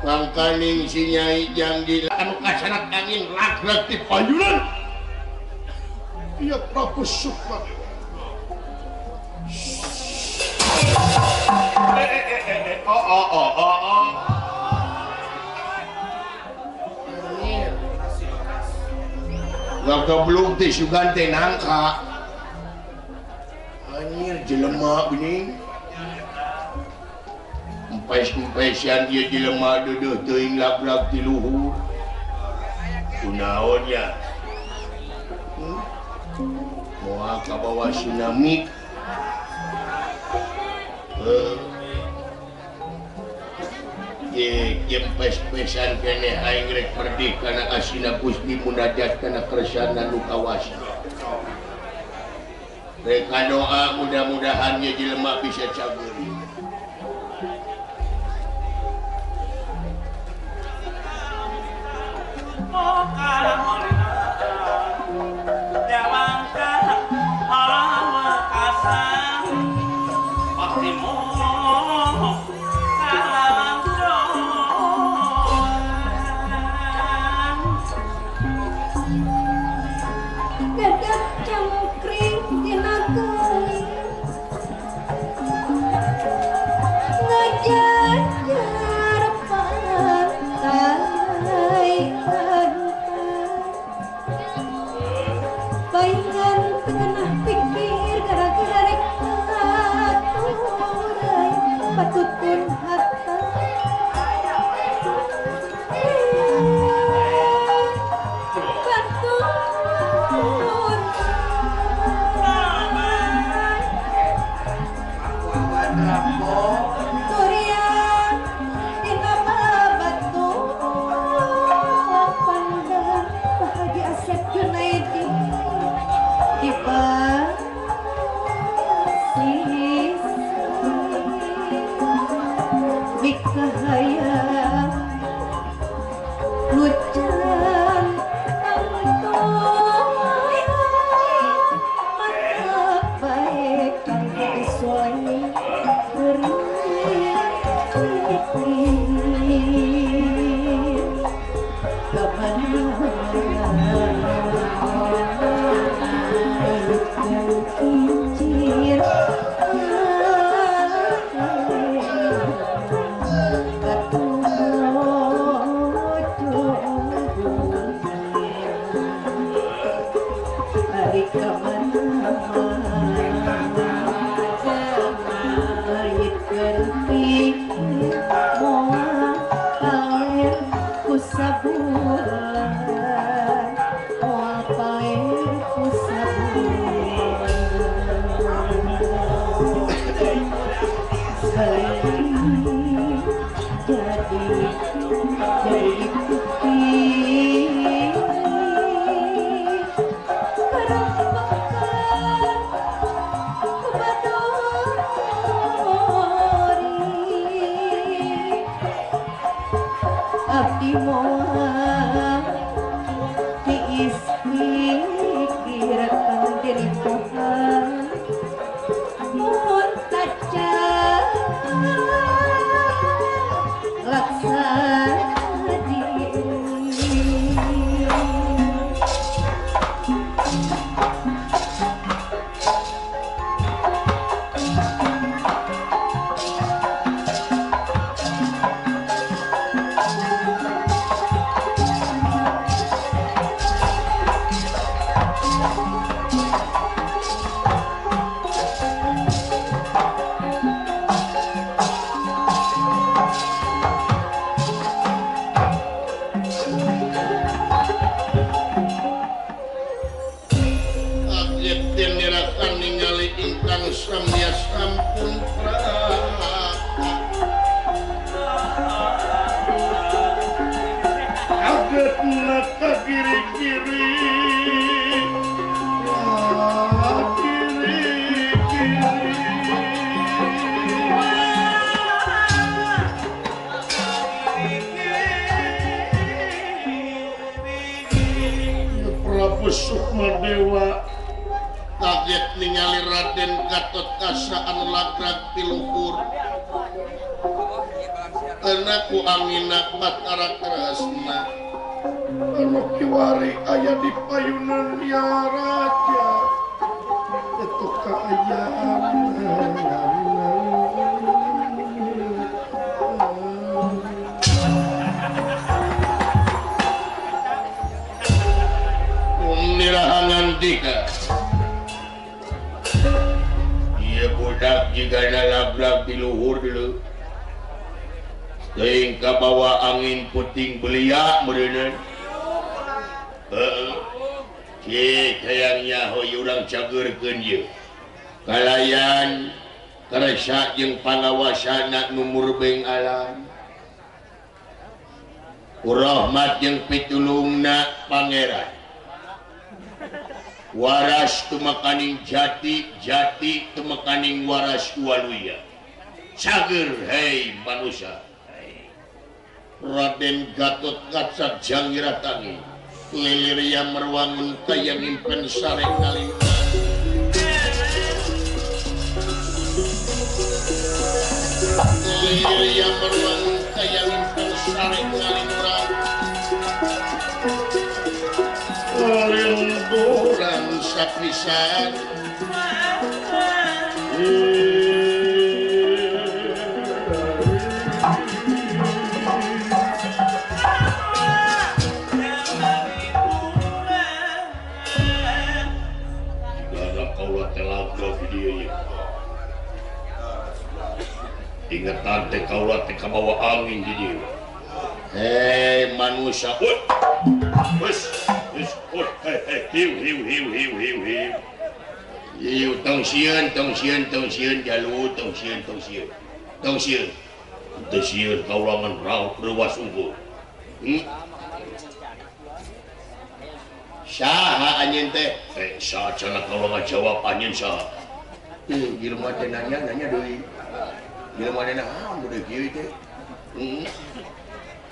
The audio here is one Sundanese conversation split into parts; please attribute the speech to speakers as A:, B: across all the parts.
A: Mangkaning si Nyai Janggila anu kasanat angin raglag ti payunan.
B: Iya Prabu Sukma.
A: Oh oh oh oh oh. Ngageblug teh sugan teh nangka. Anjir jelema geuning. Empes-empesan ieu jelema deudeuh teuing laglag ti luhur. Kunaon nya? Moal kabawa tsunami. Ye empes-empesan keneh aing rek perdih kana asina Gusti munajat kana kersana nu kawasa. Rek doa mudah-mudahan ieu jelema bisa cageuri. Sukmadewa kaget ningali Raden Gatotkaca anu lagrag ti luhur. Dibawakeunna ku angina Batara Kresna.
B: Anu kiwari aya di payunan ya raja. Itu kaayaan.
A: Nirahangan tika. Ieu budak jigana lablab di luhur dulu. Teuing kabawa angin puting belia meureuneuh. Heeh. Cik hayang nyaho urang cageurkeun ieu. Kalayan karesa jeung pangawasana nu murbeng alam. Kurahmat jeung pitulungna pangeran. Waras tumekaning jati, jati tumekaning waras waluya. Cager hei manusia. Raden Gatot Kaca Jangiratangi, Liliria merwangun kayang impen sare kalimah. Liliria merwangun kayang impen sare kalimah. Limburan sapisan. Jigana kaula teh laga di dieu ye. Ingetan teh kaula teh kabawa angin di dieu. Hei manusia, wes. Hiu hiu hiu hiu hiu hiu. Hiu tong sieun tong sieun tong sieun jalu tong sieun tong sieun. Tong sieun. Teu sieun kaula ngan raup reuwas unggul. Saha anjeun teh? Saha cenah kaula ngajawab anjeun saha? Jelema teh nanya nanya deui. Jelema teh naon deui kieu teh?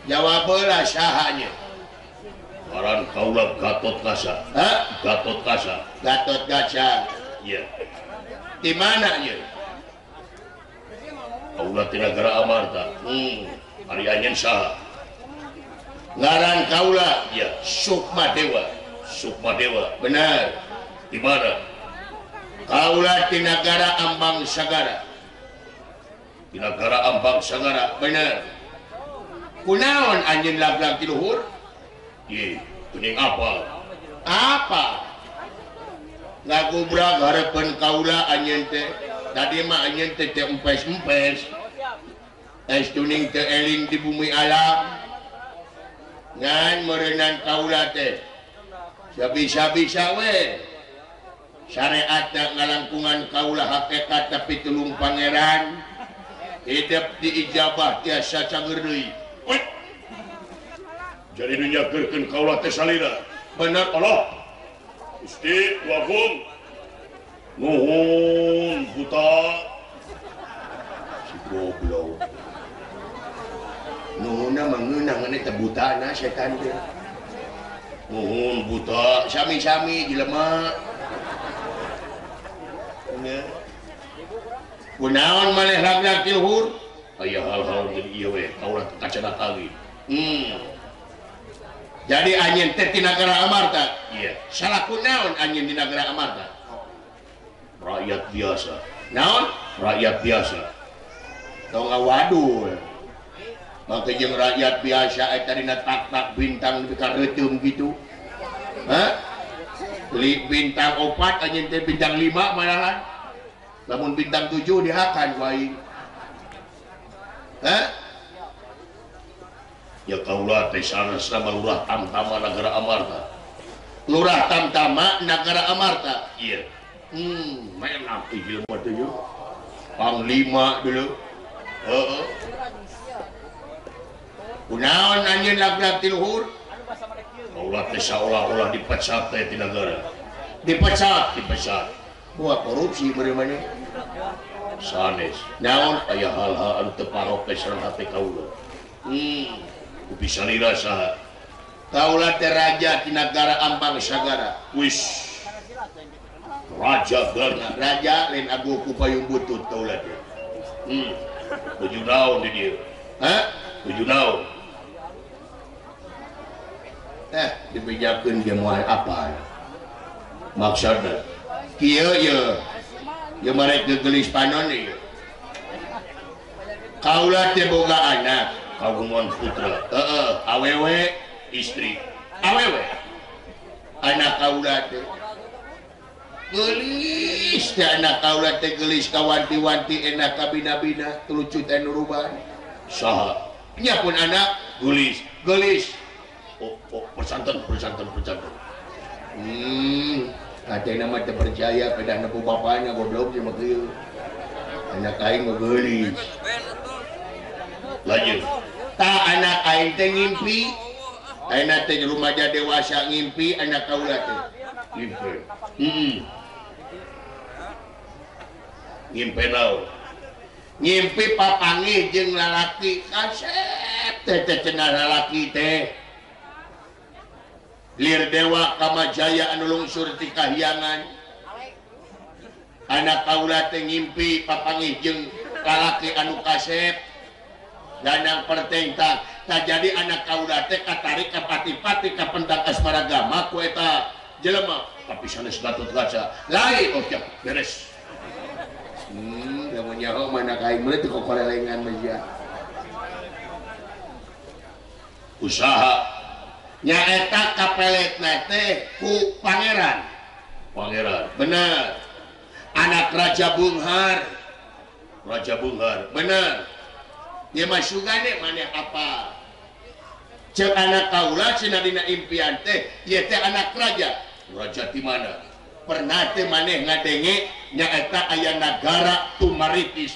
A: Jawab heula saha anjeun. Ngaran kaula Gatot Kaca. Hah? Gatot Kaca. Gatot Kaca. Iya. Di mana ieu? Kaula ti nagara Amarta. Ari anjeun saha? Ngaran kaula iya Sukma Dewa. Sukma Dewa. Benar. Di mana? Kaula ti nagara Ambang Sagara. Di nagara Ambang Sagara. Benar. Kunaon anjeun laglag ti luhur? Ye, kuning apa? Apa? Ngagubrak harapan kaula anjeun teh. Tadi mah anjeun teh teh empes-empes. Es tuning teh eling di bumi alam. Ngan meureunan kaula teh. Sabisa-bisa we. Syariat ngalangkungan kaula hakikat tapi tulung pangeran. Hidup diijabah tiasa cager deui. Jadi nu nyageurkeun kaula teh salira. Bener Allah. Gusti Wagung. Nuhun buta. Si goblok. Nuhunna mangeunah ngan eta butana setan teh. Nuhun buta sami-sami jelema. Kunaon maneh laglag ti luhur? Aya hal-hal jadi ieu we kaula teh kacana kawin. Jadi anjeun teh ti nagara Amarta. Iya. Salaku naon anjeun di nagara Amarta? Rakyat biasa. Naon? Rakyat biasa. Tong ngawadul. Mangke jeung rakyat biasa eta dina tak-tak bintang nepi ka reuteum kitu. Hah? Bintang 4 anjeun teh bintang 5 malahan. Lamun bintang 7 dihakan ku aing. Hah? Ya kaula teh sanesna Lurah Tamtama Nagara Amarta. Lurah Tamtama Nagara Amarta. Iya. Menak teh jelema teh ye. Panglima dulu. Heeh. Kunaon anjeun laglag ti luhur? Kaula teh saolah-olah dipecat teh ti nagara. Dipecat, dipecat. Wah, korupsi beureum maneh. Sanes. Naon aya hal-hal anu teu parok teh sareng hate kaula. Kupi salira saha? Kaula teh raja ti nagara Ambang Sagara. Wis. Raja gelarna. Raja lain aguh ku payung butut kaula teh. Nuju naon di dieu? Hah? Tuju naon? Dibejakeun ge moal apa? Maksudna kieu ye. Ye marek gegelis panon ieu. Kaula teh boga anak, kagungan putra. Heeh, awewe istri. Awewe. Anak kaula teh geulis teh anak kaula teh geulis kawanti-wanti enak kabina-bina lucu teh nuruban. Saha? Nya pun anak geulis, geulis. Oh, oh, persanten. Katanya mah teu percaya pedah nepu bapana goblok sih mah kieu. Anak aing mah geulis. Lanjut. Tah anak aing teh ngimpi. Ayeuna teh rumaja dewasa ngimpi anak kaula teh. Ngimpi. Heeh. Ngimpi naon? Ngimpi papanggih jeung lalaki kasep teh teh cenah lalaki teh. Lir dewa Kamajaya anu lungsur ti kahyangan. Anak kaula teh ngimpi papanggih jeung lalaki anu kasep ganang pertentang. Tah jadi anak kaula teh katarik ka pati-pati ka pentang asmaragama ku eta jelema tapi sanes Gatot Kaca. Lain oh siap beres. Lamun nyaho mah anak aing meuli teu kokorelengan mah sia. Usaha nyaeta kapeletna teh ku pangeran. Pangeran. Bener. Anak Raja Bunghar. Raja Bunghar. Bener. Ieu mah sugane maneh apa? Ceuk anak kaula cenah dina impian teh, ieu teh anak raja. Raja di mana? Pernah teh maneh ngadenge nyaeta aya nagara Tumaritis.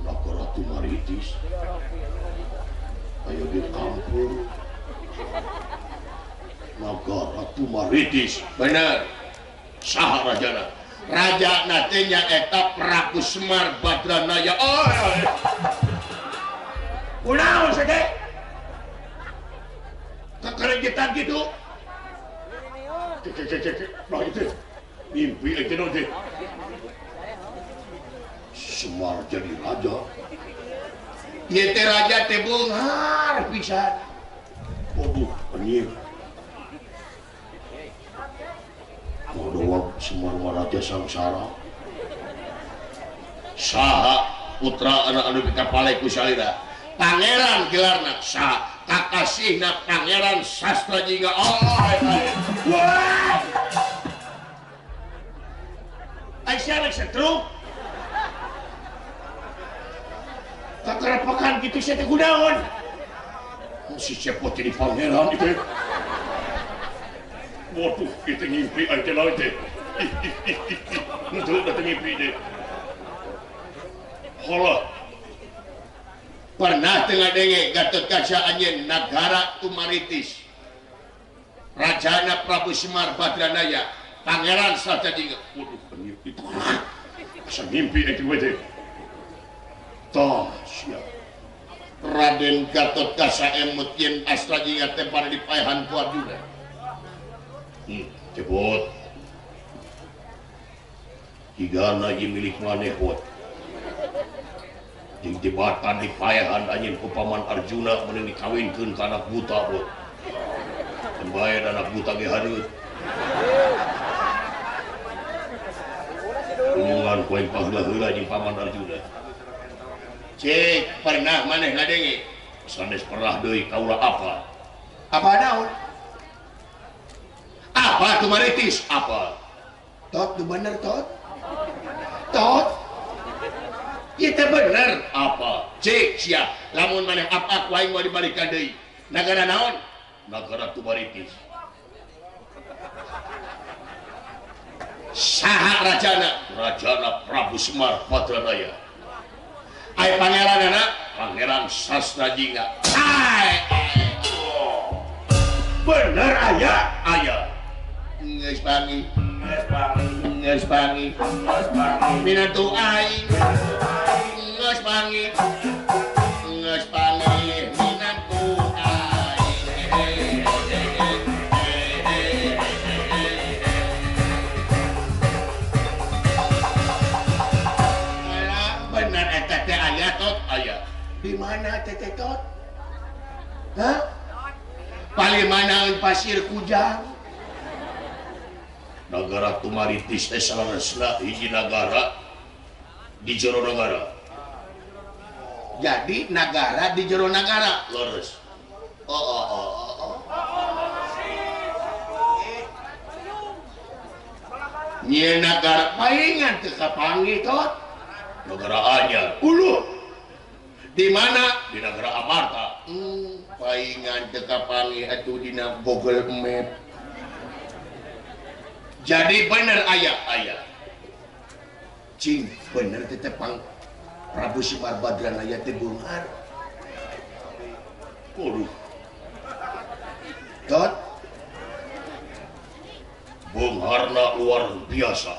A: Nagara Tumaritis. Ayo di kampung nagara Tumaritis. Bener. Saha rajana? Raja nantinya eta Prabu Semar Badranaya. Oh, kunaon sede? Kekerejetan gitu. Cek. Nah itu. Mimpi itu nanti. Semar jadi raja. Ieu teh raja teh beunghar pisan. Waduh, anjir. Waduh, Semar raja sangsara. Saha putra anak anu dikapale ku salira. Pangeran gelarna saha? Kakasihna Pangeran Sastra Jingga. Oh, wah. Aisyah rek setruk. Kakerepokan gitu sia teh kunaon? Si cepot jadi pangeran itu. Waduh, itu ngimpi aing teh lain teh. Henteu da teh ngimpi teh. Halah. Pernah teu ngadenge Gatot Kaca anjeun nagara Tumaritis. Rajana Prabu Semar Badranaya, Pangeran Sastra Jingga. Waduh, ngimpi. Asa ngimpi aing teh. Tah sia. Raden Gatot Kaca emut yen Astra Jingga teh pada dipaehan ku Arjuna. Cepot. Jigana ieu milik maneh hot. Jeung jebatan dipaehan anjeun ku paman Arjuna meuni dikawinkeun ka anak buta hot. Keun bae anak buta ge hareut. Hubungan ku aing paheula-heula jeung paman Arjuna. Cek, pernah maneh ngadenge? Sanes pernah deui kaula apa? Apa naon? Apa Tumaritis? Apa? Tot, nu bener tot? Tot? Ieu teh bener. Apa? Cek sia, lamun maneh apa ku aing moal dibalikan deui. Nagara naon? Nagara Tumaritis. Saha rajana? Rajana Prabu Semar Badranaya. Ai pangeran anak? Pangeran Sastra Jingga. Ai. Bener aya? Aya. Geus panggih. Geus panggih. Geus panggih. Geus panggih. Minantu aing. Geus panggih. Geus panggih minantu aing. teh tot. Hah? Paling pasir kujang. Nagara Tumaritis teh saleresna hiji nagara di jero nagara. Jadi nagara di jero nagara leres. Oh oh oh oh. Nyeun nagara paingan teu kapanggih tot. Nagara anyar. Uluh. Di mana? Di nagara Amarta. Paingan teu kapanggih atuh dina Google Map. Jadi bener ayah ayah. Cing bener teh tepang Prabu Semar Badranaya teh beunghar. Waduh. Tot. Beungharna luar biasa.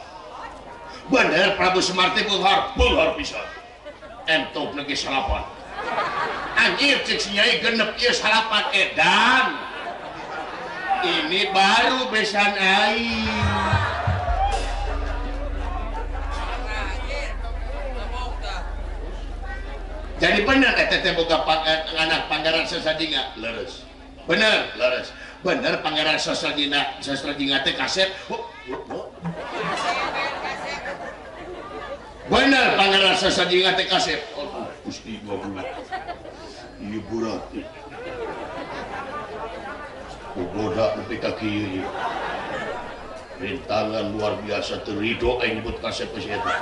A: Bener Prabu Semar teh beunghar, beunghar pisan. Entop lagi salapan. Anjir cek si Nyai genep ieu salapan edan. Ini baru besan aing. Jadi bener eta teh boga anak Pangeran Sasradinga? Leres. Bener, leres. Bener Pangeran Sasradinga, Sasradinga teh kasep. Oh, oh. Bener Pangeran Sasradinga teh kasep. Aduh, Gusti goblok. Ieu burat. Bogoda nepi ka kieu ieu. Rintangan luar biasa teu rido aing nyebut kasep geus eta.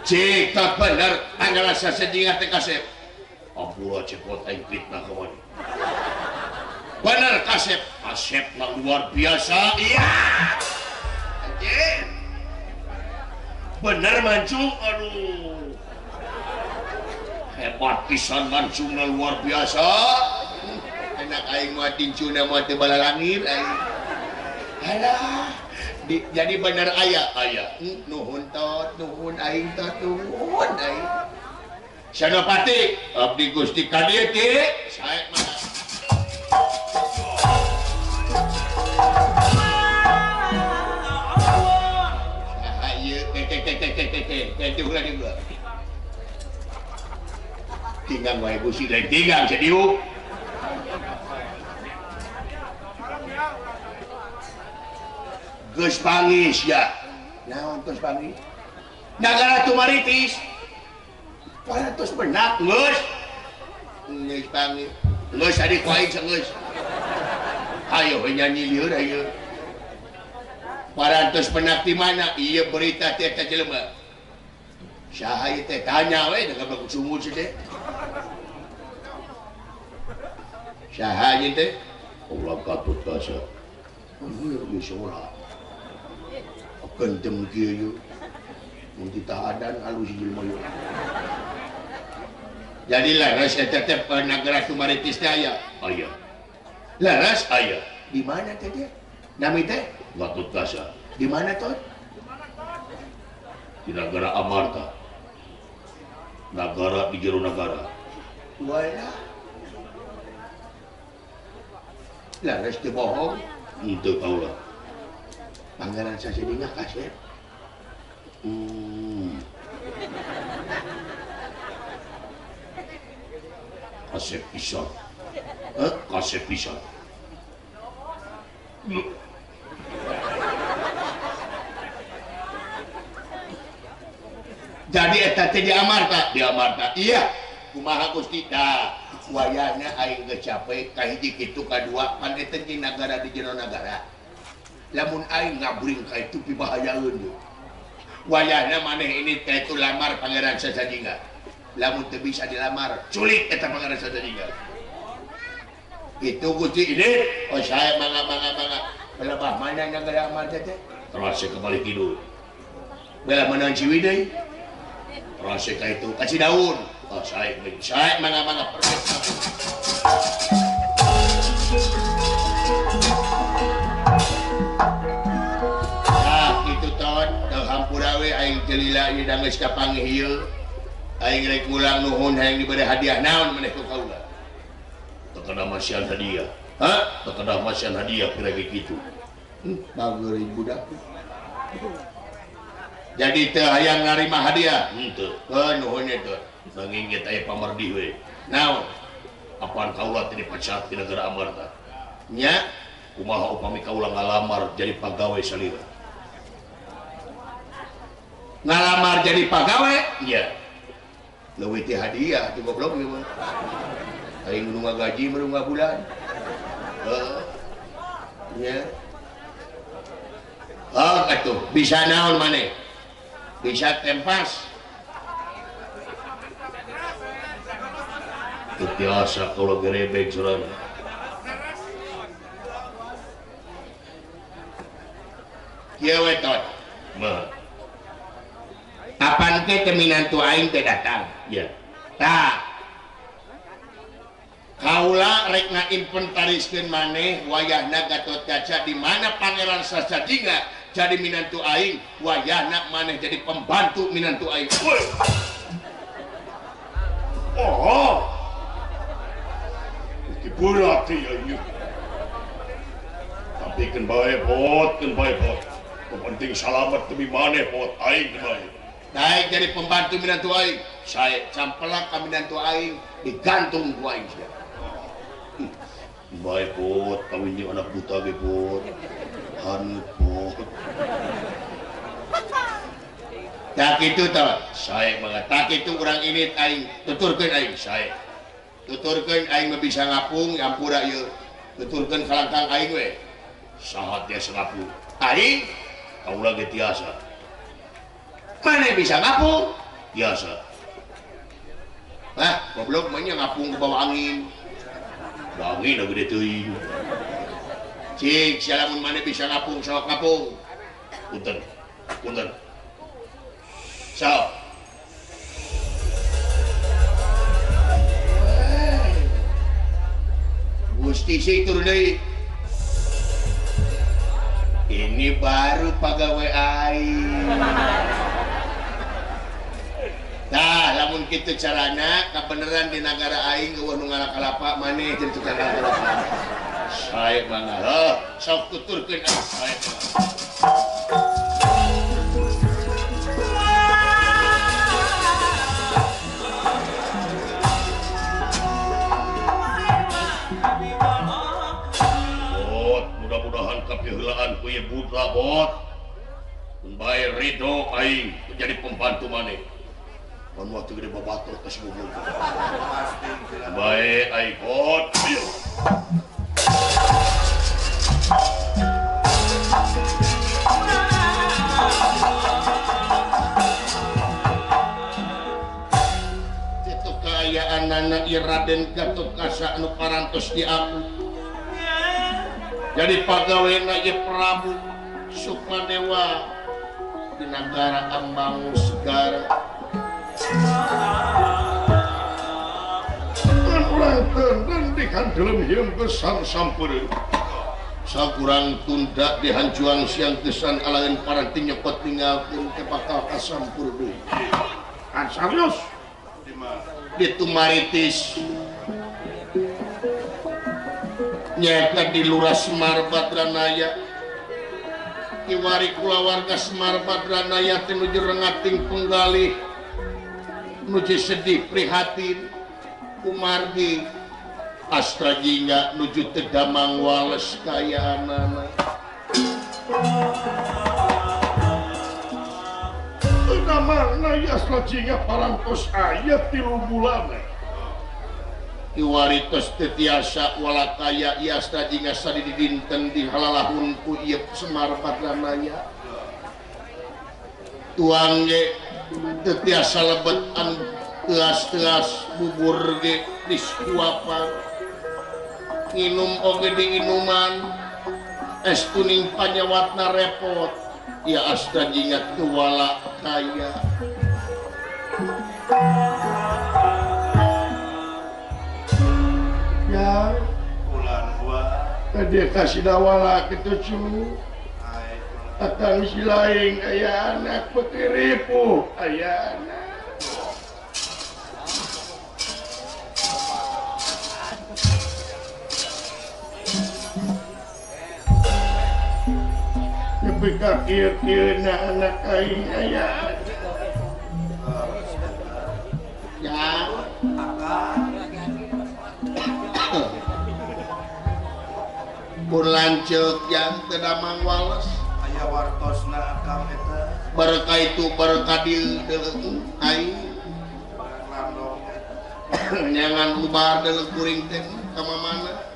A: Cik, tak bener Pangeran Sasradinga teh kasep. Ampura cepot aing fitnah ka maneh. Bener kasep, kasepna luar biasa. Iya. Anjir. Bener mancung, aduh. Hebat pisan mancungna luar biasa. Enak aing mah tincuna mah teu balalangir aing. Alah. Jadi bener aya aya. Nuhun tot, nuhun aing tot, nuhun aing. Senopati, abdi Gusti ka dieu ti. Sae mah. Saha ieu teh teh teh teh teh teh teh ulah dieu. Tinggang wae Gusti lain tinggang sadieu. Geus pangis ya. Naon geus pangis? Nagara Tumaritis. Parantos benak geus. Geus pangis. Geus adi ku aing geus. Ayo nyanyi lieur ayo. Parantos benak di mana? Ieu berita teh eta jelema. Saha ieu teh tanya we da ka sumut teh. Saha ieu teh? Allah katut kasa. Ieu salah. Kentem kieu mun ditahadan alus jelema ieu. Jadi laras eta teh nagara Tumaritis teh aya. Aya. Laras aya. Di mana teh teh? Nami teh? Gatut Kasa. Di mana tot? Di nagara Amarta. Nagara di jero nagara. Walah. Laras teh bohong. Henteu kaula. Pangeran Sasradinga kasep. Kasep pisan. Kasep pisan. Jadi eta teh di Amarta, di Amarta. Iya. Kumaha Gusti tah? Wayahna aing geus capek ka hiji kitu kadua pan eta jeung nagara di jero nagara. Lamun aing ngabring ka itu pibahayaeun deui. Wayahna maneh ini teh itu lamar Pangeran Sasradinga. Lamun teu bisa dilamar, culik eta Pangeran Sasradinga. Itu Gusti ini, oh saya mangga mangga mangga. Pelebah mana nagara Amarta teh? Terase kembali kidul. Bela menang Ciwidey. Terase ka itu ka Cidaun. Oh saya saya mangga mangga. Nah, kitu ton, teu hampura we aing teu lila ieu da geus kapanggih ieu. Aing rek ngulang nuhun hayang dibere hadiah naon maneh ku kaula. Teu kada masihan hadiah. Hah? Teu kada masihan hadiah kira kitu. Bageuri budak. Jadi teu hayang narima hadiah henteu. Heuh nuhun eta. Nanging ge aya pamerdih we. Naon? Apaan kaula teh dipecat di negara Amarta? Nya, kumaha upami kaula ngalamar jadi pagawe salira? Ngalamar jadi pagawe? Nya. Leuwih teh hadiah teh goblok ieu mah. Aing nu ngagaji mah nu bulan. Heuh. Nya. Oh, atuh bisa naon maneh? Bisa tempas. Biasa kalau gerebek surana. Kieu we tot. Mah. Kapan teh teh minantu aing teh datang? Ya. Tah. Kaula rek ngainventariskeun maneh wayahna Gatotkaca di mana Pangeran Sastra Jingga jadi minantu aing, wayahna maneh jadi pembantu minantu aing.
B: Oh. Berat ya ieu. Tapi keun bae bot, keun bae bot. Penting salamet demi maneh bot aing bae.
A: Naik jadi pembantu minantu aing. Sae campelak ka minantu aing digantung ku aing sia.
B: Bae bot, kawin jeung anak buta ge bot. Haneut bot.
A: Tak kitu tah, sae mah tak kitu urang ini aing tuturkeun aing sae. Tuturkeun aing mah bisa ngapung ampura ieu. Tuturkeun kalangkang aing we.
B: Saha tiasa ngapung?
A: Aing
B: kaula ge tiasa.
A: Maneh bisa ngapung?
B: Tiasa.
A: Hah, goblok mah nya ngapung ke bawah angin.
B: Da angin gede teuing.
A: Cik, sia lamun maneh bisa ngapung sok ngapung.
B: Punten. Punten.
A: Sok. Gusti sih turun deui. Ini baru pagawe aing. Tah, lamun kitu carana kabeneran di nagara aing eueuh nu ngalakalapa maneh jeung tukang ngalakalapa. Sae mangga. Heuh, sok tuturkeun ah sae.
B: Kapihelaan ku ieu budak bot. Bae ridho aing jadi pembantu maneh. Mun waktu gede babatur ka si goblok. Bae aing bot.
A: Kitu kaayaanana ieu Raden Gatotkaca anu parantos diaku. Jadi pagawena ye Prabu Sukmadewa di nagara Ambangu Segara.
B: Urang tenden dihandelem hieum gesan sampeureun.
A: Sakurang tunda dihancuang siang kesan alaeun paranti nyokot ninggalkeun ke bakal kasampur deui.
B: Kan serius?
A: Ditumaritis. Nyaeta di Lurah Semar Badranaya. Kiwari kulawarga Semar Badranaya teh nuju rengating penggalih, nuju sedih prihatin kumargi Astra Jingga nuju teu damang wales kayaanana.
B: Teu damangna Astra Jingga parantos aya 3 bulan.
A: Kiwari tos teu tiasa walakaya ieu Astra Jingga sadi dinten di halalahun ku ieu Semar Badranaya. Tuang ge teu tiasa lebet anu teas-teas bubur ge disuapan, nginum oge diinuman, es kuning panyawatna repot, ya Astra Jingga teu walakaya.
B: Ya, bulan gua tadi kasih dawala ketujuh. Atang si lain aya anak putri ripuh aya anak. Nepi ka kieu-kieu na anak aing aya. Ya, pun lanceuk yang teu damang wales.
C: Aya wartosna akang eta.
A: Baraka itu baraka dieu deuleu aing. Nyangan ubar deuleu kuring teh ka mamana.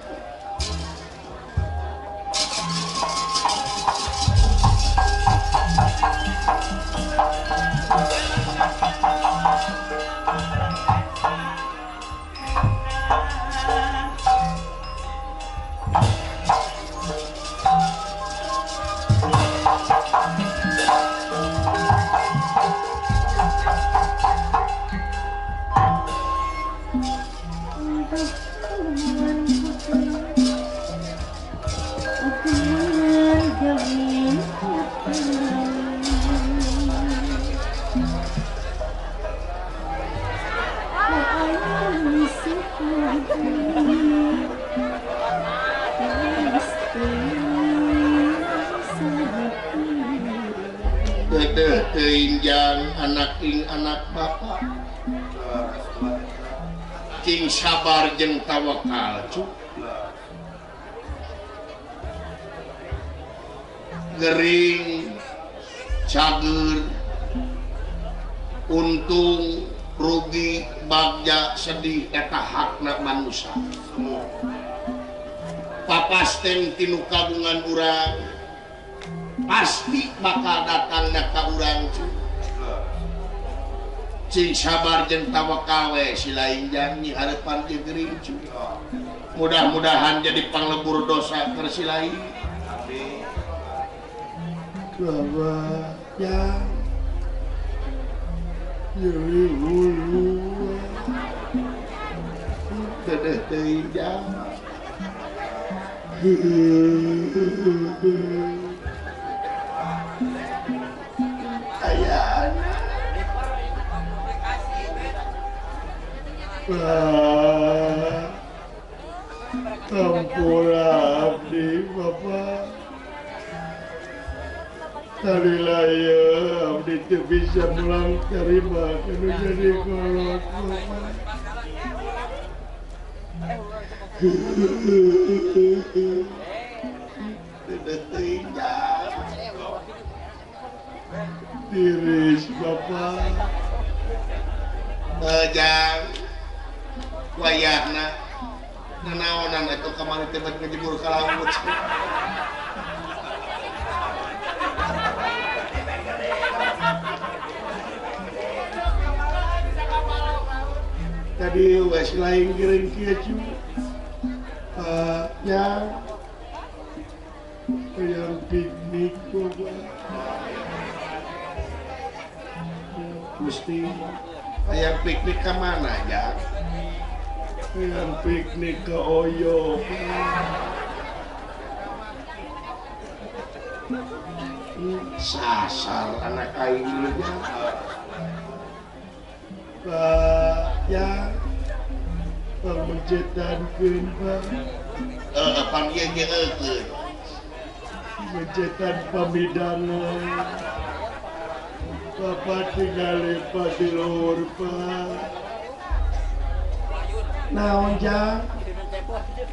A: Teuing anak ing anak bapak cing sabar jeung tawakal cu gering cager untung rugi bagja sedih eta hakna manusia papasten tinu kagungan urang pasti bakal datang ka urang cu cing sabar jeung tawakal we si lain jang nyi hareupan jeung gering cu mudah-mudahan jadi panglebur dosa keur si lain.
C: Amin.
B: Bapak ya nyeri hulu dedeh teuing jang ayana Pak, ampura abdi Bapak. Tadi ya abdi teu bisa mulang terima kanu jadi kolot Bapak. Tiris Bapak.
A: Bejang wayahna nanaonan atuh kamari teh bet ngejebur ka laut.
B: Tadi wes lain gering kieu cu. Ya yang piknik Bapak.
A: Mesti hayang piknik ka mana ya?
B: Yang piknik ke Oyo.
A: Sasar anak aing ya.
B: Pak ya pamecetankeun Pak.
A: Heeh, pan ieu ge eukeun.
B: Mecetan pamidana. Bapak tinggal di luhur Pak. Naon jang?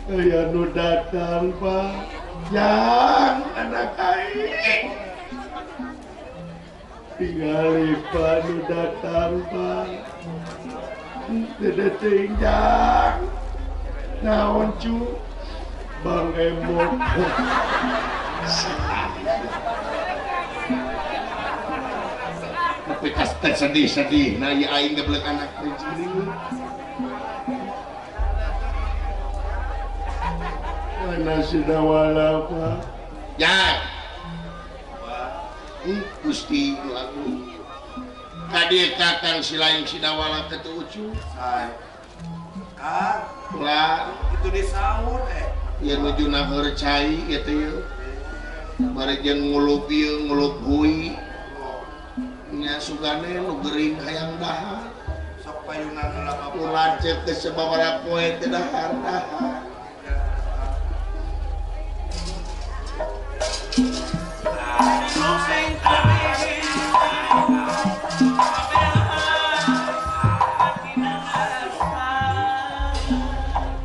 B: Aya nu datang Pak. Jang anak aing. Tingali Pak nu datang Pak. Teu teuing jang. Naon cu? Bang Emok.
A: Tapi kasih sedih-sedih. Nah ya aing geblek anak teh.
B: Mana Sidawala Pak?
A: Ya. Gusti lagu. Tadi kakang si lain Sidawala ketu ucu.
C: Sae. Kang,
A: ulah
C: itu disaur eh.
A: Ieu nuju naheur cai ieu teh ieu. Bari jeung ngulup ieu ngulup hui. Nya sugane nu gering hayang dahar.
C: Sok payunan heula Bapak.
A: Ulah ceuk teh sababaraha poe teh dahar dahar.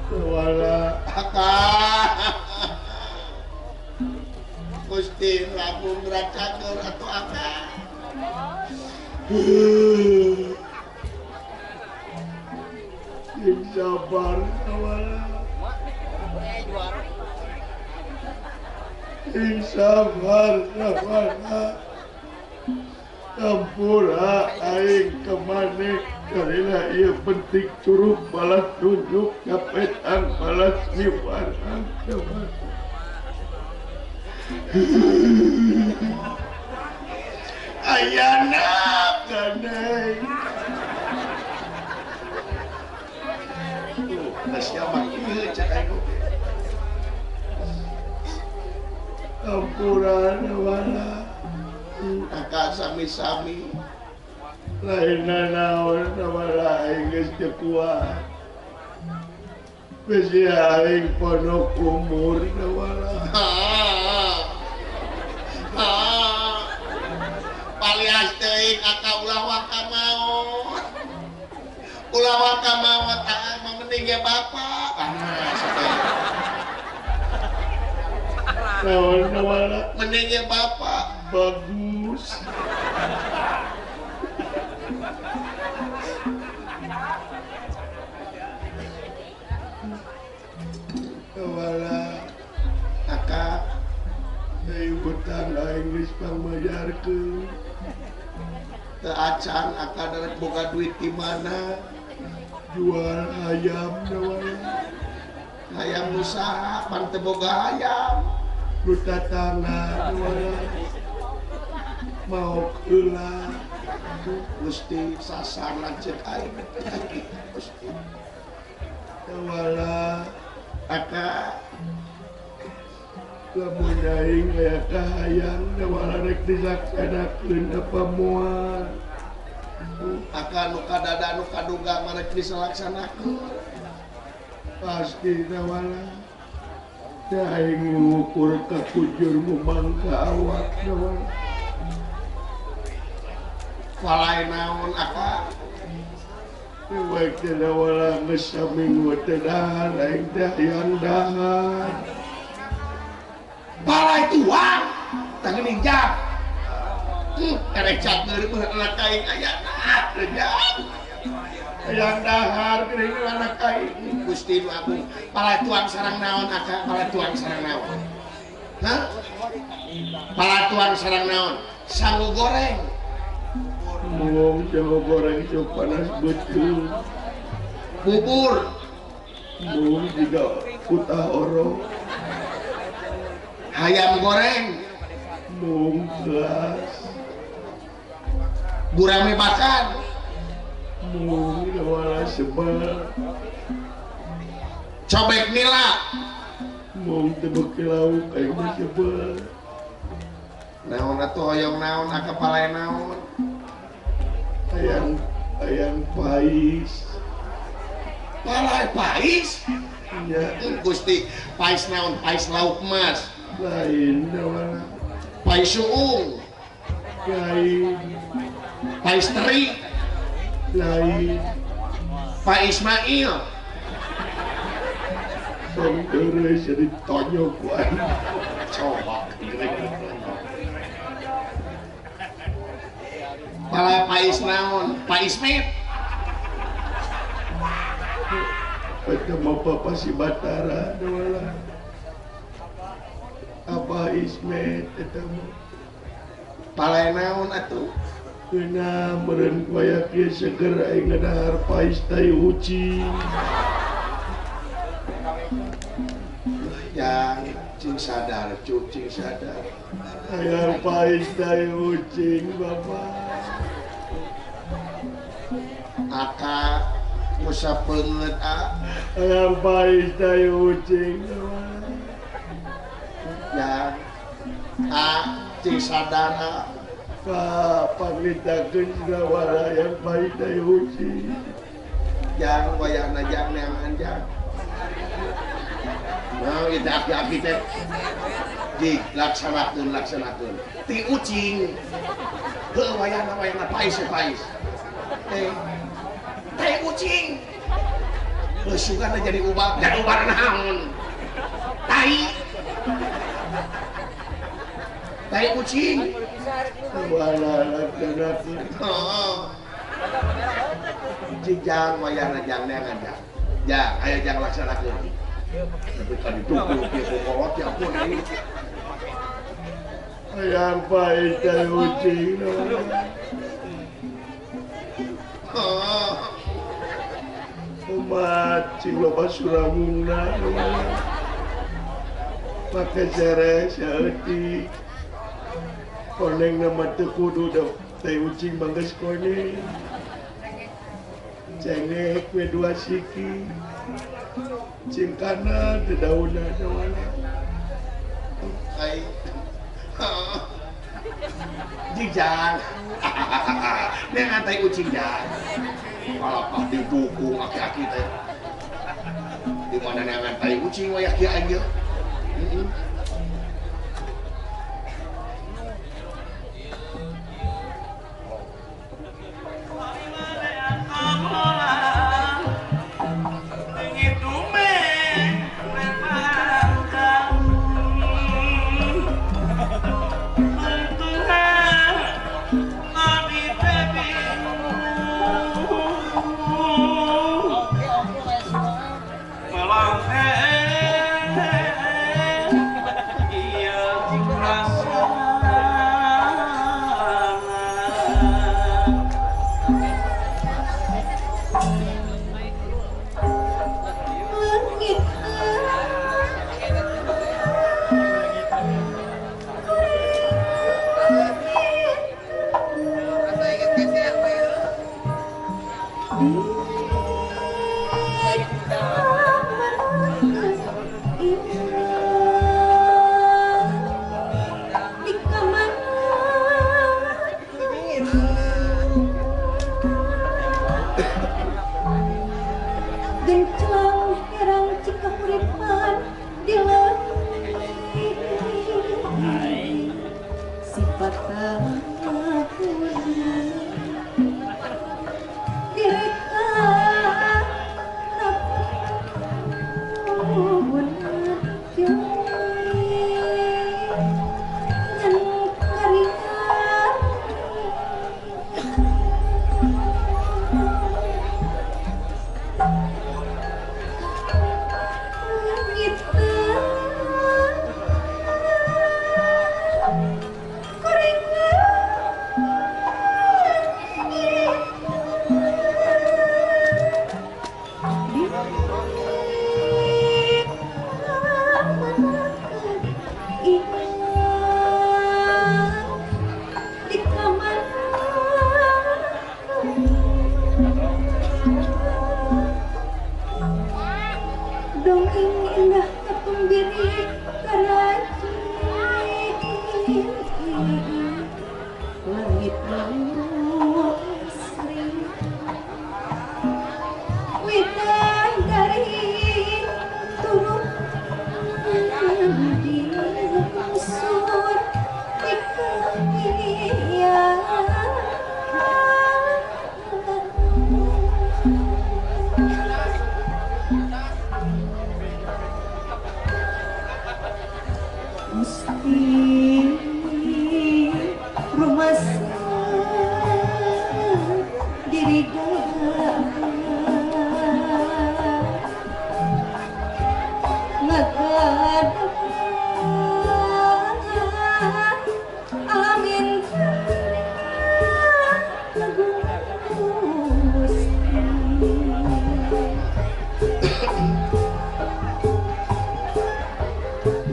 B: Wala
A: akang Gusti Prabu ngracakeun atuh akang.
B: Sing sabar wala. Sing sabar wala. Ampura aing kemane karena ieu penting curug balas tunjuk kapetan balas niwaran kemane. Ayana gandeng.
A: Tuh, siapa ieu cek aing oge.
B: Ampura wala.
A: Akang sami-sami.
B: Lain naon wala aing geus teu kuat. Besi aing ponok umur wala.
A: Palias teuing akang ulah waka maot. Ulah waka maot akang mah mending ge bapak. Panas teh.
B: Naon wala?
A: Mending ge bapak.
B: Bagus. Wala
A: akang
B: aing hutang aing geus pangbayarkeun.
A: Teu acan akang rek boga duit di mana?
B: Jual ayam wala.
A: Hayam nu saha pan teu boga hayam.
B: Nu tatangga wala. Mau heula
A: Gusti sasar lanceuk aing. Gusti.
B: Wala
A: akang
B: lamun aing aya kahayang wala rek dilaksanakeun apa moal.
A: Akang nu kadada nu kaduga mah rek dilaksanakeun.
B: Pasti wala. Da aing ngukur ka kujur mumangka awak wala.
A: Walai naon akang?
B: Baik teh wala geus saminggu teh dahar aing teh hayang dahar.
A: Balai tuang tah geuning jam. Erek cateur mah anak aing ayana teh jam.
B: Hayang dahar geuning anak aing.
A: Gusti nu agung. Palai tuang sarang naon akang? Palai tuang sarang naon? Hah? Palai tuang sarang naon? Sangu goreng.
B: Mung jago goreng sok panas betul.
A: Bubur.
B: Mung juga kutah oro.
A: Hayam goreng.
B: Mung gelas.
A: Gurame bakar.
B: Mung wala sebel.
A: Cobek nila.
B: Mung teu beuki lauk aing mah sebel.
A: Naon atuh hoyong naon aka palai naon?
B: Ayang ayang pais.
A: Palai pais?
B: Ya.
A: Gusti, pais naon? Pais lauk mas.
B: Lain wala.
A: Pais suung.
B: Lain.
A: Pais teri.
B: Lain.
A: Pak Ismail.
B: Tong deureuy jadi tonyok ku aing.
A: Coba Palai pais naon? Pak Ismet.
B: Eta mah papa si Batara wala. Apa Ismet eta mah?
A: Palai naon atuh?
B: Geuna meureun waya kieu seger aing ngadahar pais tai ucing.
A: Yang cing sadar, cuk cing sadar.
B: Hayang pais tai ucing bapak.
A: Aka musa peungeut a.
B: Hayang pais tai ucing.
A: Yang a cing sadar a.
B: Ka pangitakeun wala hayang pais tai ucing.
A: Jang wayahna jang neangan jang. Nah, kita aki-aki teh. Jig laksanakeun laksanakeun. Ti ucing. Heuh wayahna wayahna pais pais. Teh. Teh ucing. Sugan jadi ubah, jadi ubah naon. Tai. Tai kucing. Oh. Jang wayahna jang neangan jang. Jang, ayo jang laksanakeun. Tapi kan didukung kieu kolot ya ampun ini.
B: Hayang paeh tai ucing.
A: Oh.
B: Umat cing loba suramungna. Pake sere saeutik. Koneng nama teu kudu da tai ucing mangges koneng. Cengek we dua siki. Cing kana teu daunna dawana.
A: Ai. Jijang. Neangan tai ucing jang. Kalapah didukung aki-aki teh. Di mana neangan tai ucing wayah kieu aing ieu. Heeh.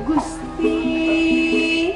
D: Gusti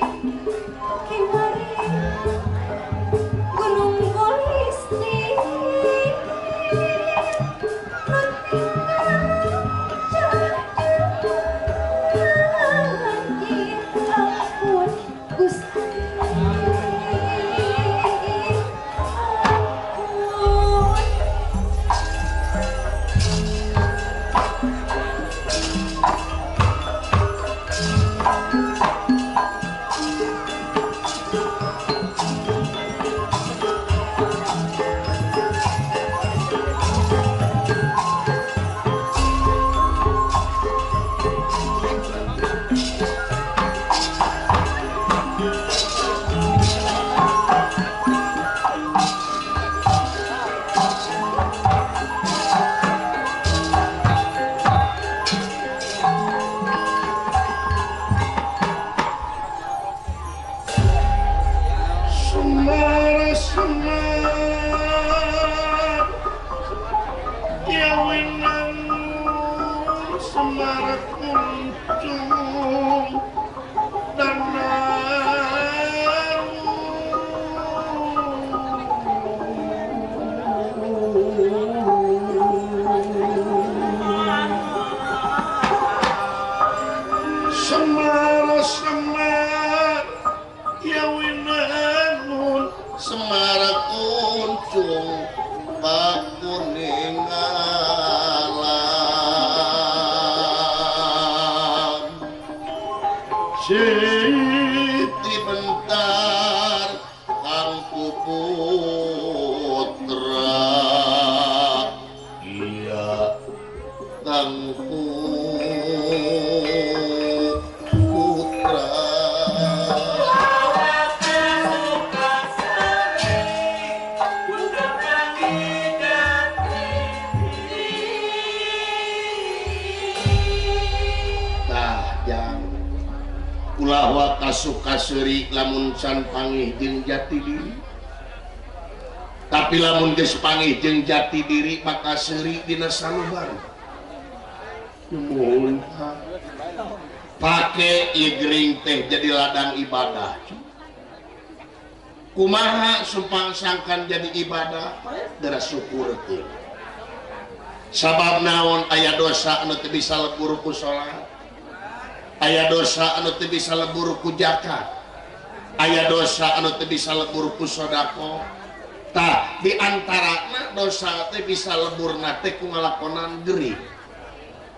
B: kuncung dan Semar semar ya winangun
A: Semar kuncung pakuning alam Siti Bentar Kangku Putra iya Kangku Putra ulah wa kasuka seuri lamun can pangih jeung jati diri tapi lamun geus pangih jeung jati diri maka seuri dina salubar
B: nyuhun
A: pake ieu gering teh jadi ladang ibadah kumaha sumpang sangkan jadi ibadah geura syukur teh sabab naon aya dosa anu teu bisa lebur ku salat aya dosa anu teu bisa lebur ku zakat aya dosa anu teu bisa lebur ku sedekah tah di antarana dosa teh bisa leburna teh ku ngalakonan gering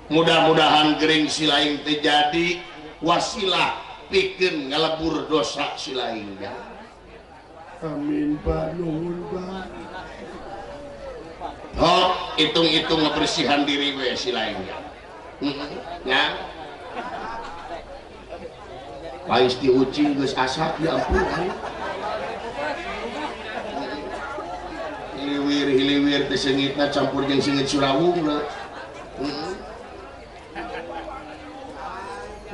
A: mudah-mudahan gering silaing teh jadi wasilah pikeun ngalebur dosa silaing ya.
B: Amin Pak, nuhun Pak.
A: Hok hitung-hitung ngebersihan diri we silaing ya. Ya. Pais di ucing geus asak ya ampun. Hiliwir hiliwir teh seungitna campur jeung seungit surawungna. Heeh.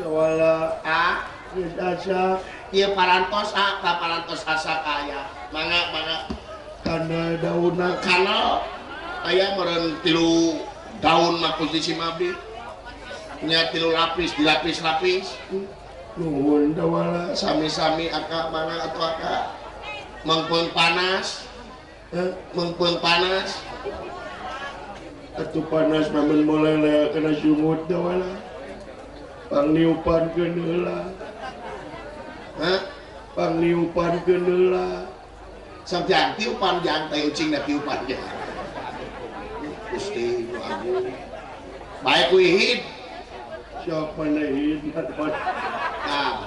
B: Wala
A: ah
B: geus asak
A: ieu parantos ah ka parantos asak aya. Mangga mangga
B: kana daunna
A: kana aya meureun 3 daun mah posisi mabdi. Nya 3 lapis dilapis-lapis.
B: Nuhun dawala
A: sami-sami aka mangga atuh aka mengpeung panas mengpeung panas
B: atuh panas mamen molele kana sumut dawala pangliupankeun heula
A: hah
B: pangliupankeun heula
A: sok jang tiupan jang teh ucing da tiupan jang Gusti nu agung bae ku ihid
B: sok manehid
A: nah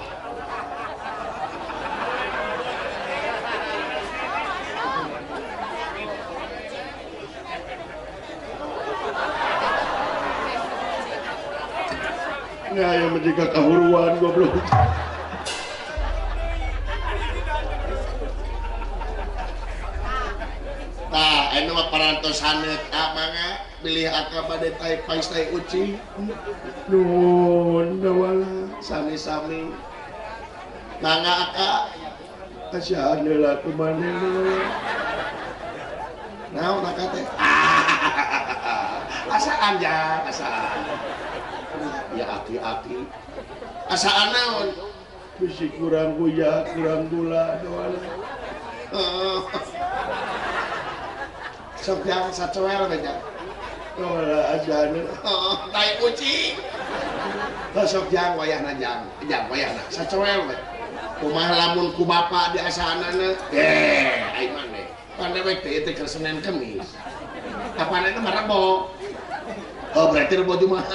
B: nah yang menjaga kehuruan goblok.
A: Tah anu mah parantos haneut ah mangga bilih aka bade tai pais tai ucing.
B: Nuhun dawala
A: sami-sami. Mangga aka
B: asian heula ku maneh.
A: Naon aka teh? Asaan jang, asaan. Ya aki-aki. Asaan naon?
B: Bisi kurang gula, kurang gula dawala.
A: Sok jang sacoel we jang.
B: Dawala asaan.
A: Tai ucing. Sok jang wayahna jang, jang wayahna sacoel we. Kumaha lamun ku bapa di asaanana? Eh, ai maneh. Pan dewek teh teh keur Senin Kemis. Kapan eta mah Rebo. Oh, berarti Rebo Jumat.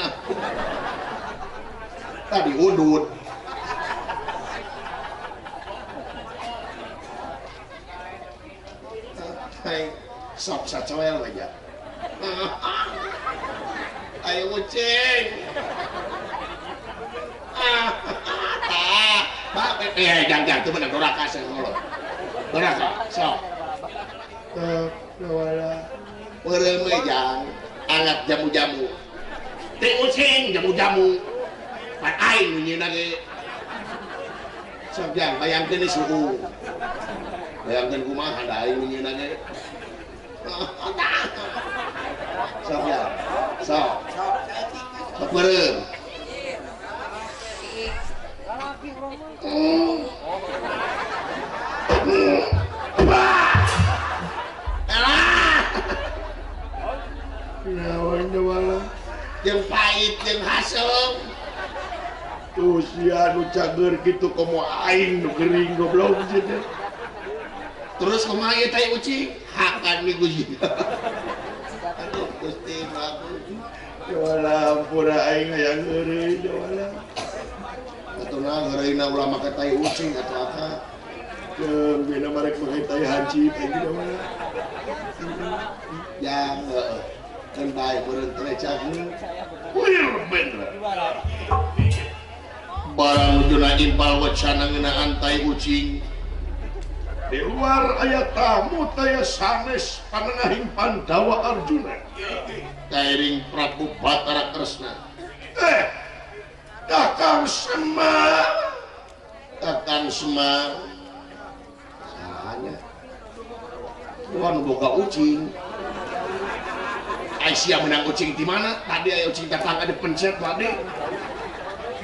A: Tadi udud. Hai, sok sacoel aja. Ayo ucing. Ah, tah. Pak, jangan itu bener doraka sing ngolot. Doraka, sok.
B: Tok, dawala.
A: Peureum we jang, angat jamu-jamu. Teh ucing jamu-jamu. Pan aing nu nyieunna ge. Sok jang, bayangkeun di suhu. Bayangkeun kumaha da aing nu nyieunna ge. Sok jang, sok. Sok peureum.
B: Naon Dawala
A: jeung pahit jeung haseum.
B: Tuh sia nu cager kitu komo aing nu gering goblok sia.
A: Terus kumaha ieu tai ucing? Hakan mi Gusti. Aduh Gusti Prabu.
B: Dawala ampura aing hayang heureuy Dawala.
A: Atuh na heureuyna ulah make tai ucing atuh aka.
B: Jeung bina marek make tai haji aing Dawala.
A: Yang heueuh. Kan bae beureun teh cager.
B: Wir bendra.
A: Barang nujuna impal wacana ngeunaan tai ucing.
B: Di luar aya tamu taya sanes panengahing Pandawa Arjuna.
A: Kairing Prabu Batara Kresna.
B: Kakang Semar.
A: Kakang Semar. Sahanya. Tuhan boga ucing. Aisyah menang ucing di mana? Tadi aya ucing datang ada pencet tadi.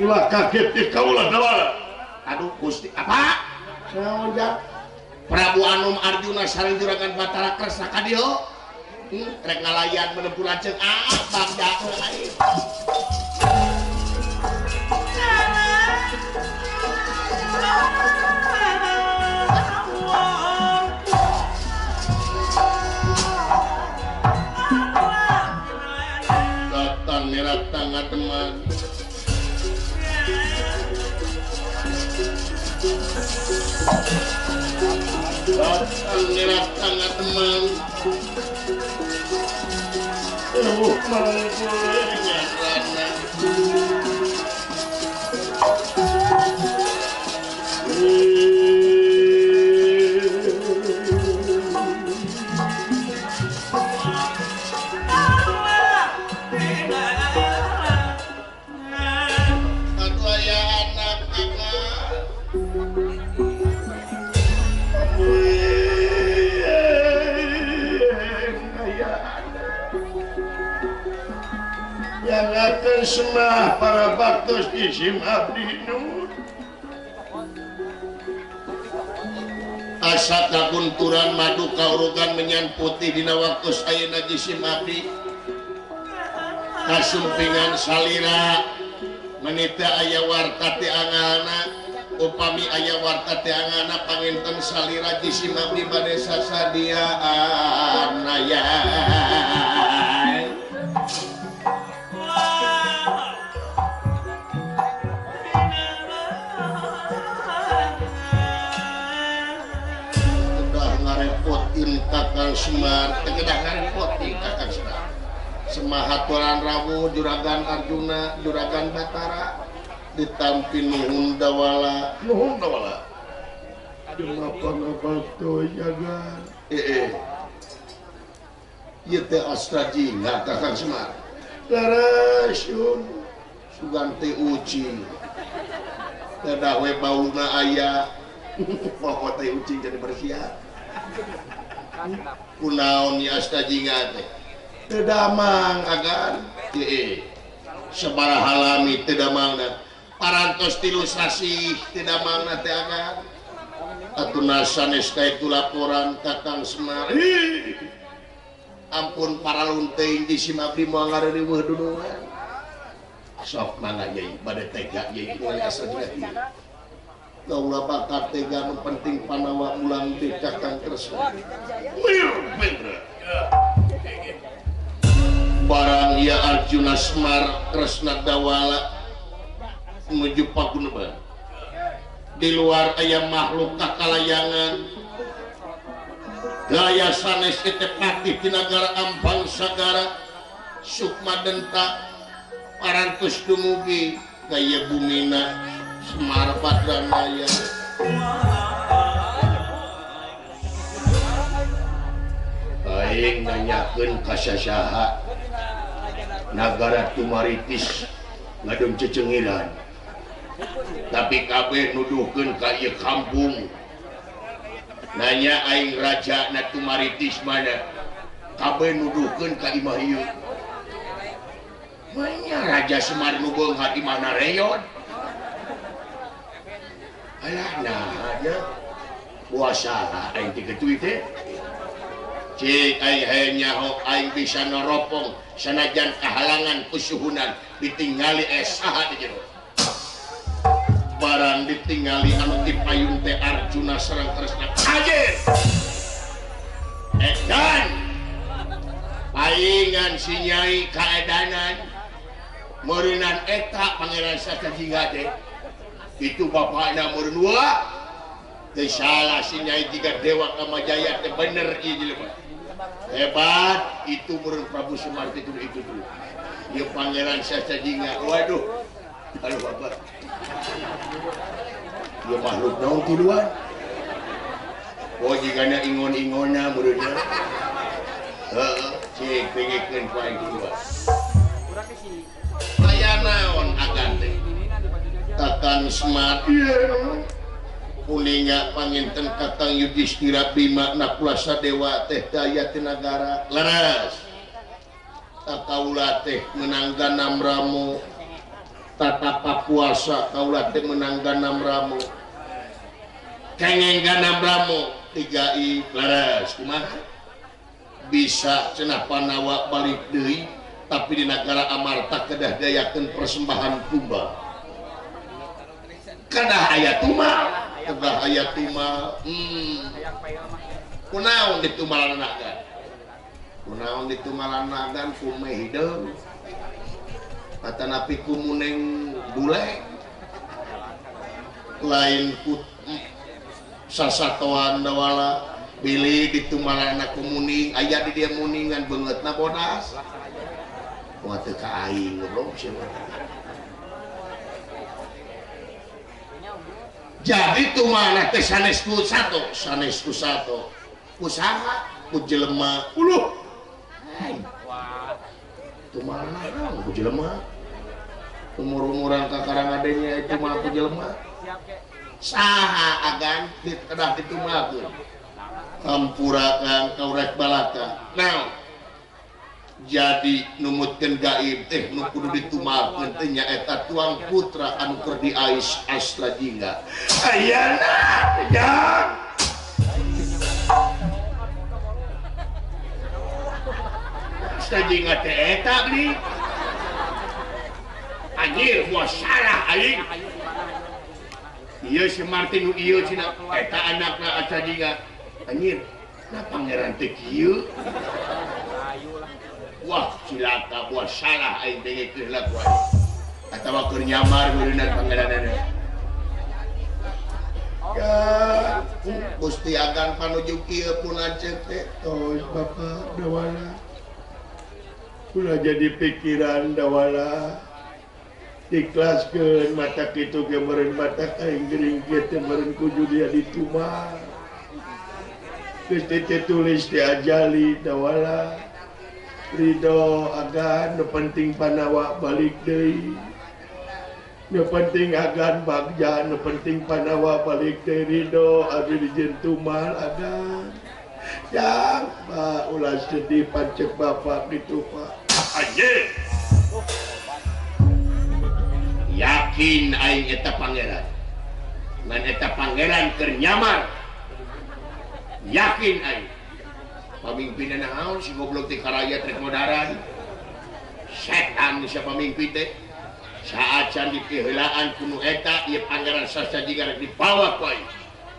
B: Ulah kaget di kaulah Dawala.
A: Aduh Gusti, apa? Naon ja? Prabu Anom Arjuna sareng Juragan Batara Kresna ka dieu. Rek ngalayan menempuh lanceuk ah bangda aing. Datang neratang teman. Datang neratang teman. Aduh aya anak kakak.
B: Yang akan semah para baktos isim abdi nur.
A: Asa kagunturan madu kaurugan menyan putih dina waktos ayeuna jisim abdi. Kasumpingan salira menita aya warta ti angalna, upami aya warta ti angalna panginten salira jisim abdi bade sasadiaan aya. Kakang Semar tegedah ngarepotin Kakang Semar semahaturan rawuh Juragan Arjuna Juragan Batara ditampi nuhun Dawala
B: nuhun Dawala Kenapa jaga
A: ieu teh astra jingga Kakang Semar
B: leres yun
A: sugan teh ucing tedah we bauna aya poho teh ucing jadi bersiap kunaon ya asta jingga teh teu damang agan sabaraha lami teu damangna parantos tilu sasih teu damangna teh agan atuh sanes ka itu laporan Kakang Semar ampun paralun teuing jisim abdi moal ngareuweuh dulungan sok mangga yai bade tega yai kumaha asa jingga kaulah bakal tega nu penting Pandawa ulang ti Kakang Kresna. Barang ya Arjuna Semar Kresna Dawala menuju Paguneban. Di luar aya makhluk kakalayangan. Gaya sanes teh patih di nagara Ampang Sagara Sukma Denta parantos dumugi gaya bumina Semar Badranaya. Aing nanyakeun ka sasaha nagara Tumaritis ngadon cecengilan. Tapi kabeh nuduhkeun ka ieu kampung. Nanya aing raja na Tumaritis mana? Kabeh nuduhkeun ka imah ieu. Manya Raja Semar nu beunghar di mana reyon? Alah nah nya puasa aing teh kitu teh. Cik aing hayang nyaho aing bisa noropong sanajan kahalangan kusuhunan ditinggali saha di jero. Barang ditinggali anu ti payun teh Arjuna sareng Kresna. Anjir. Edan. Paingan si Nyai kaedanan. Meureunan eta Pangeran Sastra Jingga teh. Itu bapakna meureun wah. Teu salah si Nyai Jingga Dewa Kamajaya teh bener ieu jelema. Hebat itu meureun Prabu Semar teh kudu itu tuh. Ieu Pangeran Sastra Jingga. Waduh. Aduh bapak. Ieu makhluk naon tiluan? Oh jigana ingon-ingonna meureunna. Heeh, cik pengekeun ku aing tiluan. Aya naon agan teh? Kakang Semar ieu kuninga panginten Kakang Yudhistira Bima Nakula Sadewa teh daya teu nagara. Leres. Kaula teh menang ganam ramu. Tatapa puasa kaula teh menang ganam ramu. Kengeng ganam ramu 3i leres. Kumaha? Bisa cenah Panawa balik deui tapi di nagara Amarta kedah dayakeun persembahan tumbal. Kedah aya tumbal, kedah aya tumbal. Kunaon ditumbalan agan? Kunaon ditumbalan agan kume hideung. Atanapi ku muneng bule. Lain ku sasatoan dawala bilih ditumbalan ku muning, aya di dia muningan beungeutna bodas. Wah teu ka aing goblok sia. Jadi tumana teh sanes ku sato, sanes ku sato. Ku saha? Ku jelema. Uluh. Tumana naon ku jelema? Umur-umuran kakarang adenya itu mah ku jelema. Saha agan kedah ditumalkeun. Hampura kang kaurek balaka. Naon? Jadi numutkeun gaib teh nu kudu ditumalkeun teh nyaeta tuang putra anu keur diais Astra Jingga. Ayana jang. Astra Jingga teh eta beli. Anjir, gua salah aing. Ieu si Martin nu ieu cenah eta anakna Astra Jingga. Anjir, nah pangeran teh kieu. Wah, cilaka buah salah aing dengekeun lah ku aing. Atawa keur nyamar meureunna pangeranana. Ya, Gusti agan panuju kieu pun lanceuk teh.
B: Tos Bapak Dawala. Ulah jadi pikiran Dawala. Ikhlaskeun mata kitu ge meureun mata aing geuring kieu teh meureun kudu dia ditumal. Geus teh tulis di ajali Dawala. Ridho agan nu penting Panawa balik deui. Nu penting agan bagja nu penting Panawa balik deui ridho abdi dijieun tumal agan. Yang Pak ulah sedih pancek bapak gitu Pak.
A: Anjir. Yakin aing eta pangeran. Ngan eta pangeran keur nyamar. Yakin aing. Pamimpinna naon si goblok teh karayat rek modaran. Setan si pamimpin teh. Saacan dipiheulaan ku nu eta ieu Pangeran Sastra Jingga rek dibawa ku aing.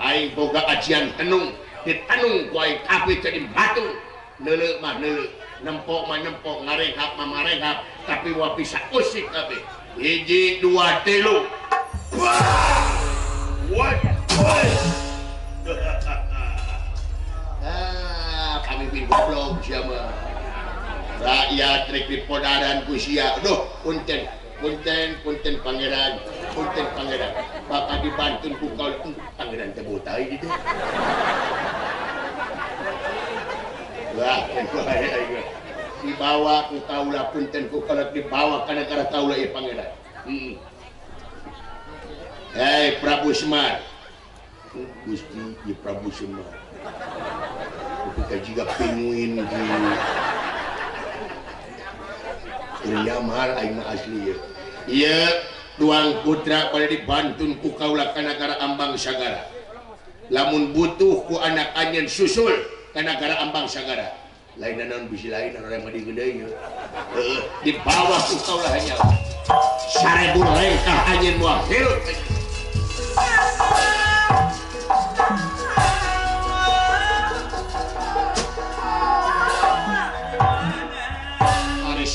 A: Aing boga ajian tenung, ditenung ku aing kabeh jadi batu. Neuleuh mah neuleuh, nempok mah nempok, ngarenghap mah ngarenghap, tapi wa bisa usik kabeh. 1, 2, 3. Wah! Wah! Pamimpin goblok sia mah. Rakyat rek dipodaran ku sia. Duh, punten, punten, punten pangeran, punten pangeran. Bakal dibantun ku kaula pangeran teh botai gitu. Wah, dibawa ku kaula punten ku kaula dibawa ka negara kaula ieu pangeran. Heeh. Hei Prabu Semar. Gusti ieu Prabu Semar. Ketika juga pinguin di nyamar aing mah asli ya. Ieu Tuang putra pada dibantun ku kaula ka nagara Ambang Sagara. Lamun butuh ku anak anjeun susul ka nagara Ambang Sagara. Lain naon bisi lain anu mah digede ieu. Heeh, dibawa ku kaula hanya. 1000 lengkah anjeun moal hirup.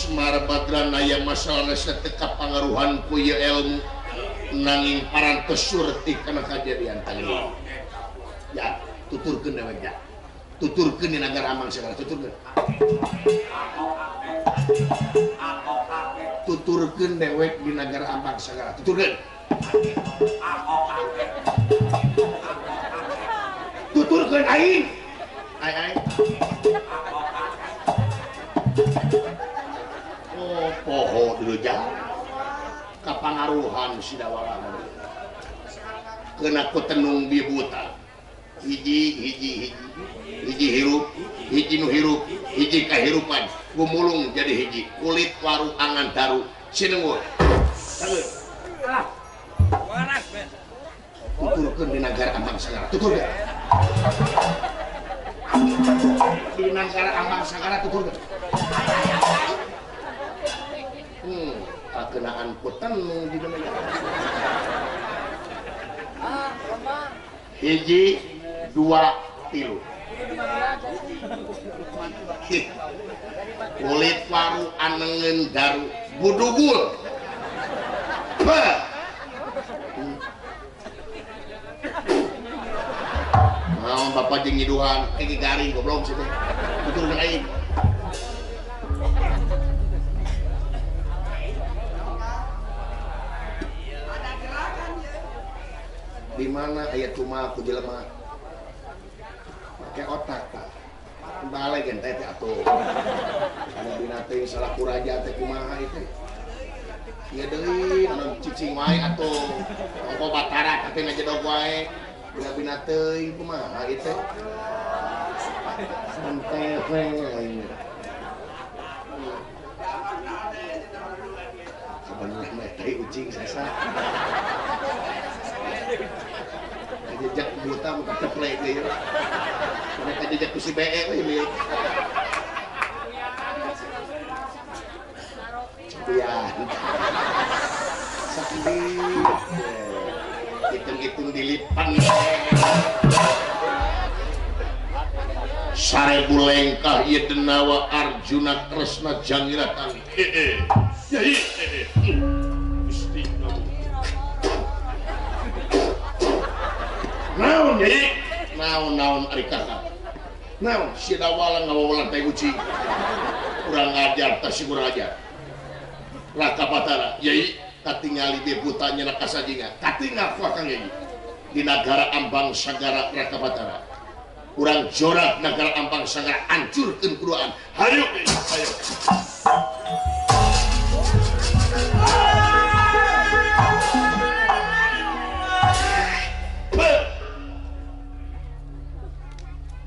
A: Marbadran aya masalah sateka pangaruhan ku ieu ilmu nanging parantos surti kana kajadian tadi. Ya, tuturkeun dewek ya. Tuturkeun di nagara Ambang Sagara, tuturkeun. Tuturkeun dewek di nagara Ambang Sagara, tuturkeun. Tuturkeun aing. Aing aing. Oh, poho dulu jauh kapangaruhan si Dawala kena ku tenung bibuta hiji hiji hiji hiji hirup hiji nu hirup hiji kahirupan gumulung jadi hiji kulit waru angan daru sinengur tuturkeun di nagara Ambang Sagara, tuturkeun di nagara Ambang Sagara, tuturkeun. Kakenaan ku tenung di dunia. Hiji, dua, tilu. Kulit waru anengen daru budugul. Mau bapak jeung nyiduhan, iki garing goblok sih teh. Tuturkeun aing. Di mana aya cuma ku jelema make otak tah balik gente teh atuh anu dina teh salah ku raja teh kumaha ieu teh ieu deui anu cicing wae atuh ongko batara teh ngajedog wae bina-bina teuing kumaha ieu teh santai we sabenerna mah teh ucing sasa jejak buta muka ceplek ieu. Mereka jejak ku si BE we ieu. Cepian. Sakit. Hitung-hitung dilipan. 1000 lengkah ieu denawa Arjuna Kresna Jangira Tangi. Yai. Gusti naon yai? Naon-naon ari kakak? Naon si Dawala ngawawalan teh ucing. Kurang ajar tah si kurang ajar. Raka Batara, yai katingali debuta nya kasajinga. Katingal ku akang yai. Di nagara Ambang Sagara Raka Batara. Urang jorak nagara Ambang Sagara hancurkeun kuduaan. Hayu, hayu.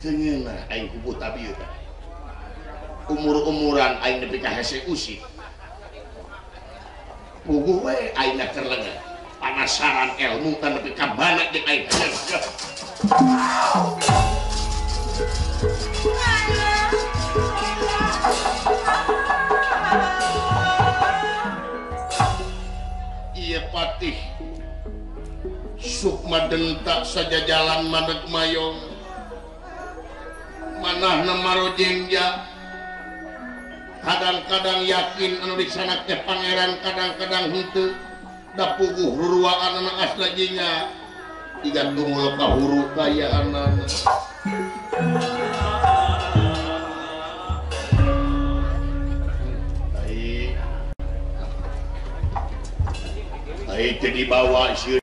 A: Tengeunah aing ku buta bieu teh. Umur-umuran aing nepi ka hese usik. Puguh we aing keur leungeun. Panasaran ilmu teh nepi ka mana jeung aing. Ieu patih Sukma Denta sajajalan maneg mayong. Manahna marojengja kadang-kadang yakin anu disanak teh pangeran kadang-kadang henteu da puguh ruruaan anak asla jinga digantung tungul ka huru kayaanana. Ai ai teh dibawa sieun